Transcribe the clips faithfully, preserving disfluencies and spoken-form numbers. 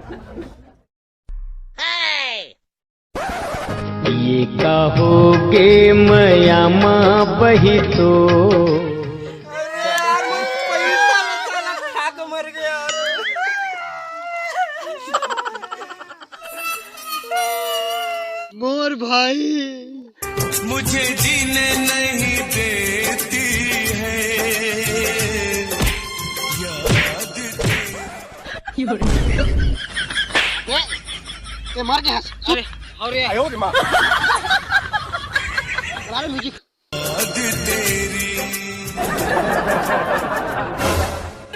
ये का होगे मया मा बही तो। अरे यार, मैं पैसा बचाना खा के मर गया। मोर भाई। मुझे जीने नहीं देती है याद तेरी। ए, ए, मर गया। अरे, अरे। आयो रे माँ। चला रे music। याद तेरी।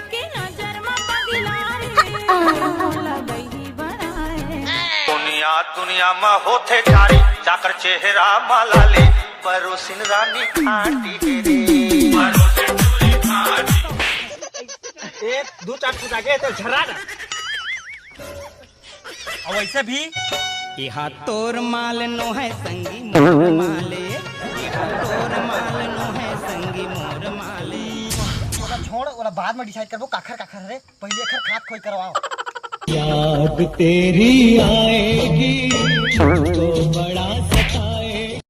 के नजर म पगला रे, मोला बही बनाए। दुनिया, दुनिया म होथे जारी, जाकर चेहरा म लाली, परोसिन रानी खाटी रे। एक, दो, चार फुट आगे तो झरा ना। अउ वैसे भी एहा तोर माल नो है संगी मोर माले, एहा तोर माल नो है संगी मोर माले। ओला छोड़, ओला बाद में decide करबो काखर काखर हरे, पहले एखर खात खोई करवाओ। याद तेरी आएगी, तुझको बड़ा सताए।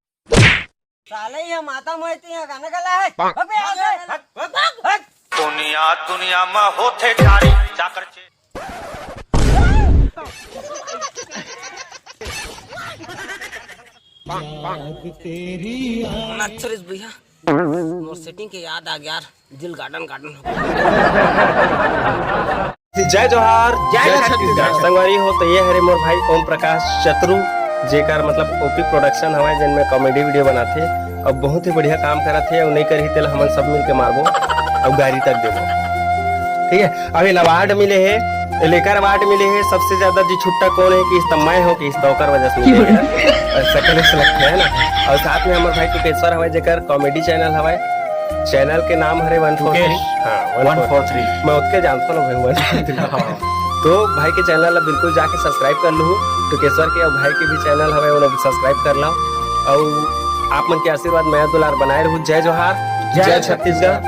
साले, ये माता मोहित यहाँ गाना गला है। अबे, आ गए। हट, हट, हट। दुनिया, दुनिया में होते जारी, जाकर चे- याद तेरी आ- अच्छा रे भैया, मोर setting के याद आ गया यार, दिल garden garden हो गया। जय जोहार, जय जय छत्तीसगढ़। छत्तीसगढ़। संगवारी हो, तो ये हरे मोर भाई ओम प्रकाश चतरू, जेकर मतलब ओपी production हवय, जिनमें comedy video बनाथे। अब बहुत ही बढ़िया काम करत हे, अउ नई करही तेला हमन सब मिलके मारबो, अउ गारी तक देबो। ठीक है, अब एला award मिले हे, एला एकर award मिले हे, सबसे ज्यादा जी छुट्टा कौन है कि इस मैं हो कि इस तो ओकर वजह से मिले हे। अउ सकल से लगथे है ना। अउ साथ में हमर भाई टुकेश्वर हवय, जेकर comedy channel हवय, channel के नाम हरे वन फोर थ्री। टुकेश हाँ, वन फोर थ्री। वन फोर थ्री। मैं ओतके जानता हूँ भाई, वन फोर थ्री। हाँ। तो भाई के channel ला बिल्कुल जाके subscribe कर लूँ, टुकेश्वर के, अउ भाई के भी channel हवे, ओला subscribe कर लो। अउ आप मन के आशीर्वाद, मया दुलार बनाए रहू। जय जोहार, जय जय छत्तीसगढ़।